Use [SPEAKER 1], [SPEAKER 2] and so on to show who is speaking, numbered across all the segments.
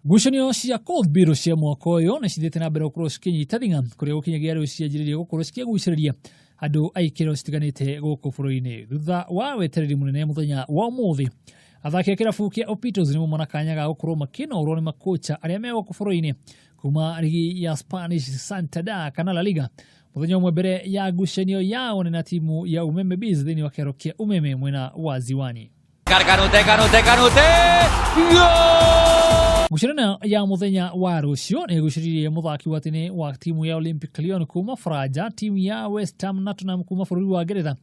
[SPEAKER 1] Ngucanio cia Kũthbiro cia mwaka ũyũ nĩ cithiĩte na mbere gũkorwo cikĩnyita thing'a, kũrĩa gũkinyagia rĩu cianjĩrĩirie gũkorwo cikĩgucĩrĩria andũ a ikĩro citiganĩte gũkũ bũrũri-inĩ. Thutha wa wetereri mũnene mũthenya wa ũmũthĩ, athaki a kĩrabu kĩa Opitos nĩmo mona kanya ga gũkorwo makĩnorwo nĩ makocha arĩa me gũkũ bũrũri-inĩ kuma rigi ya Spanish Santander kana La Liga, mũthenya ũmwe mbere ya ngucanio yao na timu ya Umeme Bees thĩinĩ wa kĩharo kĩa Umeme mwena wa Ziwani.
[SPEAKER 2] Kanute, Kanute, Kanute! Gol!
[SPEAKER 1] Ngucanio ya mũthenya wa rũciũ nĩ ĩgucĩrĩirie mũthaki wa tene wa timu ya Olympic Lyon kuma Faranja, timu ya West Ham na Tottenham kuma bũrũri wa Ngeretha,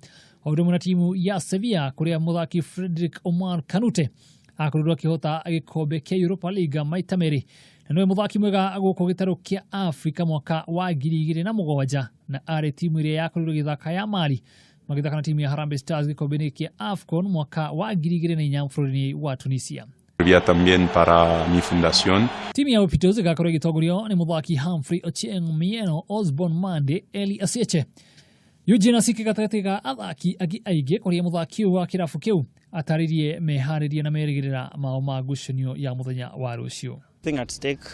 [SPEAKER 1] o ũndũ ũmwe na timu ya Sevilla, kũrĩa mũthaki Frederick Omar Kanute akorirwo akĩhota gĩkombe kĩa Europa League maita merĩ, na nĩwe mũthaki mwega gũkũ gĩtarũ kĩa Afrika mwaka wa 2007, na arĩ timu ĩrĩa yakorirwo ĩgĩthaka ya Mali magĩthaka na timu ya Harambee Stars gĩkombe-inĩ kĩa AFCON mwaka wa 2004 bũrũri-inĩ wa Tunisia.
[SPEAKER 3] Servía también para mi fundación.
[SPEAKER 1] Timu ya Opitos ĩgakorwo ĩgĩtongorio nĩ mũthaki Humphrey Ochieng Mieno, Osborne Mande, Eli Asieche, Eugene Asike gatagatĩ ga athaki angĩ aingĩ, kũrĩa mũthaki ũyũ wa kĩrabu kĩu atarĩrie meharĩria na merĩgĩrĩra mao ma ngucanio ya mũthenya wa rũciũ.
[SPEAKER 4] Thing at stake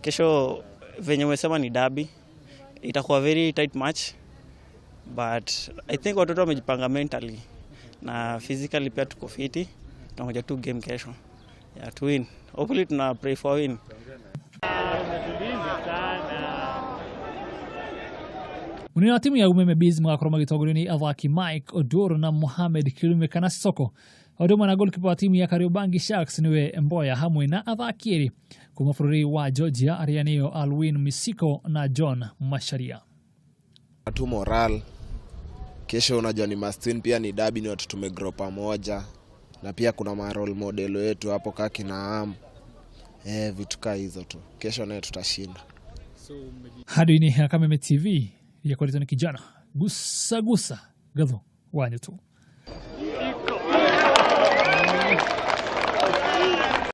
[SPEAKER 4] kesho, venye umesema ni derby, itakuwa very tight match, but I think watoto wamejipanga mentally na physically, pia tuko fiti. Tunangoja tu game kesho, yeah, to win. Hopefully tuna pray for win.
[SPEAKER 1] Munene wa timu ya Umeme Bees magakorwo magĩtongorio nĩ athaki Mike Odoro na Mohamed Kirume kana Soko, o ũndũ ũmwe na goalkeeper wa timu ya Kariobangi Sharks nĩwe Mboya, hamwe na athaki erĩ kuma bũrũri wa Georgia arĩa nĩo Alwin Misiko na John Macharia.
[SPEAKER 5] Tu moral kesho, unajua ni must win, pia ni derby, ni watu tumegrow pamoja, na pia kuna ma role model wetu hapo kaa kina Am, vitu kaa hizo tu. Kesho naye tutashinda.
[SPEAKER 1] Handũ-inĩ ha Kameme TV yakoretwo nĩ kijana gusa gusa gatho wa nyutu.